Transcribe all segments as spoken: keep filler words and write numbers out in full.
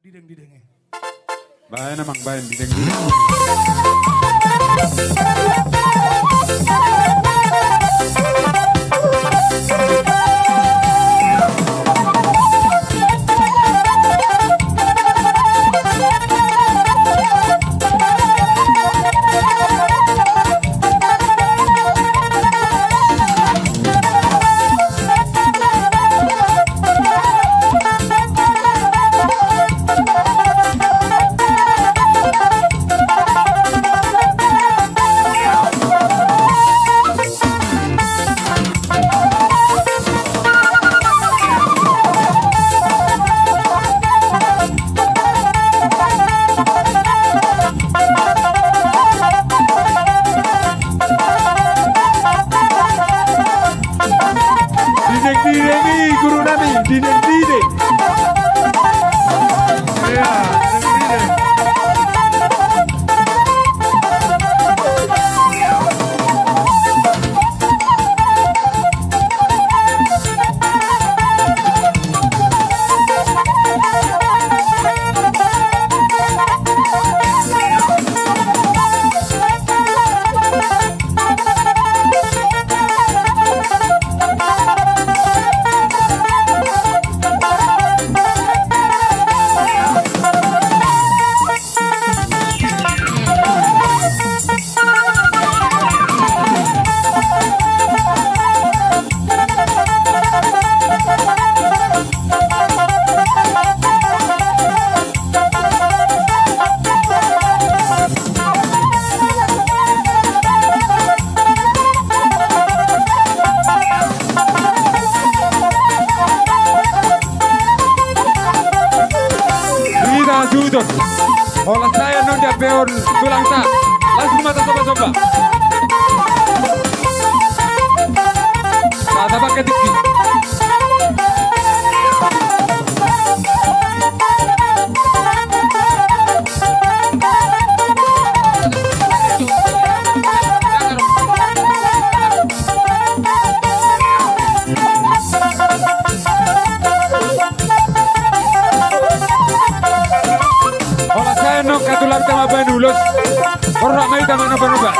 Dideng, dideng, eh. Baen, amang, baen, dideng, dideng. Dideng, dideng, i guru nami, dideng, dideng. Iya, dideng, dideng. Hita suhut on. Holan sae annon diampe on tulangta. Las ma tasomba-somba. Tata pakai tingki. Holan sae annon angka tulangta mambaen ulos. Borhat ma hita manoba-noba.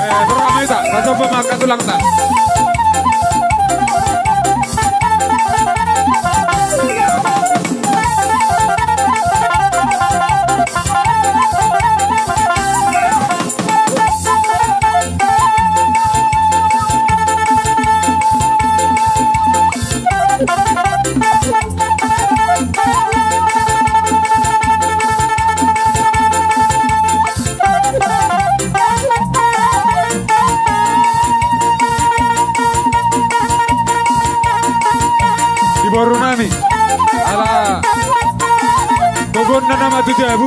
Eh, borhat ma hita, tasomba ma angka tulangta. Di boru nami. Ala togonna nama tu jabu.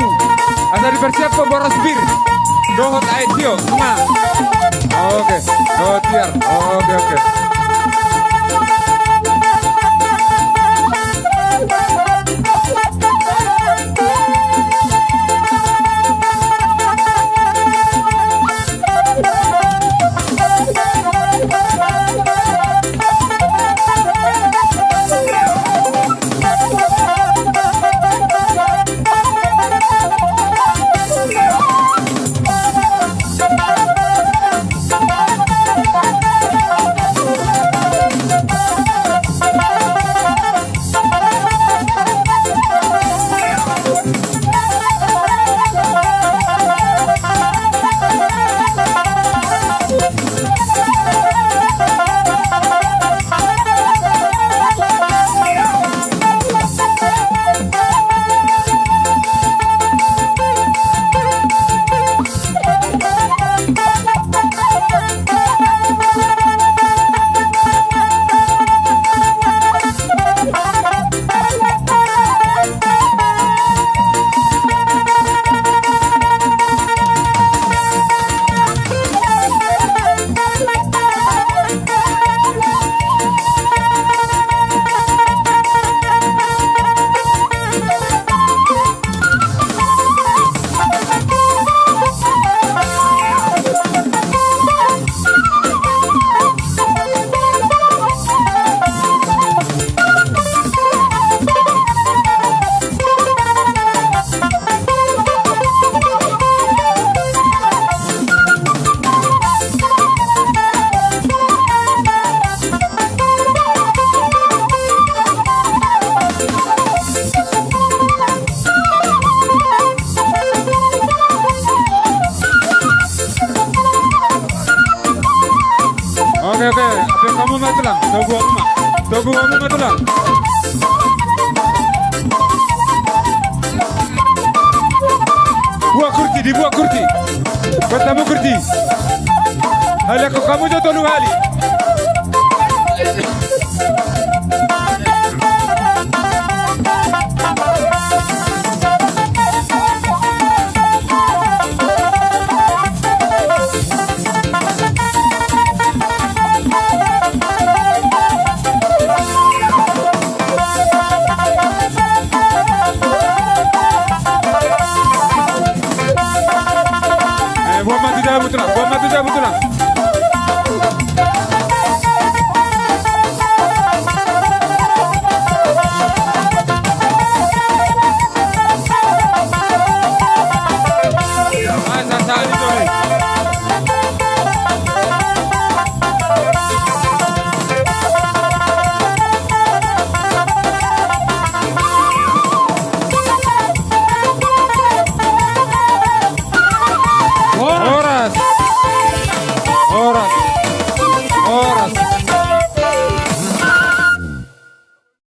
Asa dipersiap boras bir. Dohot aek tio. Nunga. Oke. Dohot tiar. Oke, oke. Oke, oke, ambion hamu ma tulang, togu hamu ma. Togu hamu ma tulang. Buat kursi, dibuat kursi. Buat hamu kursi. Halak hamu jo tolu hali.